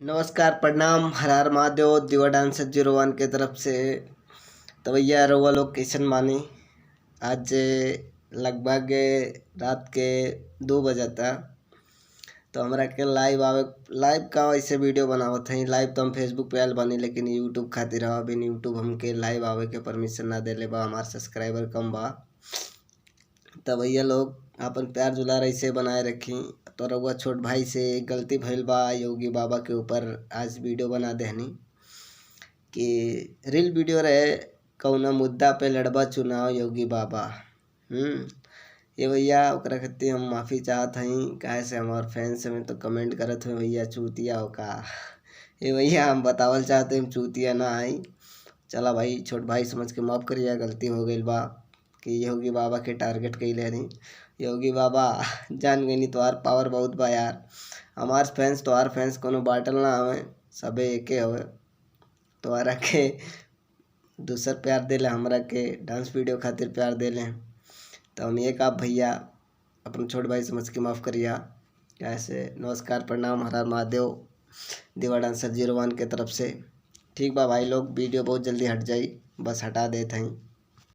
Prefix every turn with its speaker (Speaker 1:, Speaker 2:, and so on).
Speaker 1: नमस्कार, प्रणाम, हर हर महादेव। दीवा डांसर 01 के तरफ से। तो भैया रउआ लोग कैसन बानी? आज लगभग रात के 2 बजता। तो हमरा के लाइव आवे, लाइव का वैसे वीडियो बनावत हई। लाइव तो हम फेसबुक पे आयल बानी, लेकिन यूट्यूब खातिर ह। अभी यूट्यूब हमके लाइव आवे के परमिशन ना देले बा, हमार सब्सक्राइबर कम बा। तो भैया लोग आपन प्यार दुलार ऐसे बनाए रखी। तो रउआ छोट भाई से एक गलती भइल बा, योगी बाबा के ऊपर आज वीडियो बना देहनी कि रील वीडियो रहे, कौना मुद्दा पे लड़बा चुनाव योगी बाबा। ये भैया ओकरा खातिर हम माफ़ी चाहत हई, काहे से हमार फैंस हमें तो कमेंट करत हवे भैया चूतिया हो का। ये भैया हम बतावल चाहते हम चूतिया ना हई। चला भाई, छोट भाई समझ के माफ़ करिया, गलती हो गइल बा कि योगी बाबा के टारगेट कइले हनी। योगी बाबा जान गइनी तोहार पावर बहुत बा यार। हमार फैंस तोहार फैंस कोनो बाटल ना हवे, सबे एके हवे। तोहरा के दूसर प्यार देले, हमरा के डांस वीडियो खातिर प्यार देले। तो हम ये का भैया अपन छोट भाई समझ के माफ़ करिया। ऐसे नमस्कार, प्रणाम, हर हर महादेव, दीवा डांसर 01 के तरफ से। ठीक बा भाई लोग, वीडियो बहुत जल्दी हट जाई, बस हटा देत हई।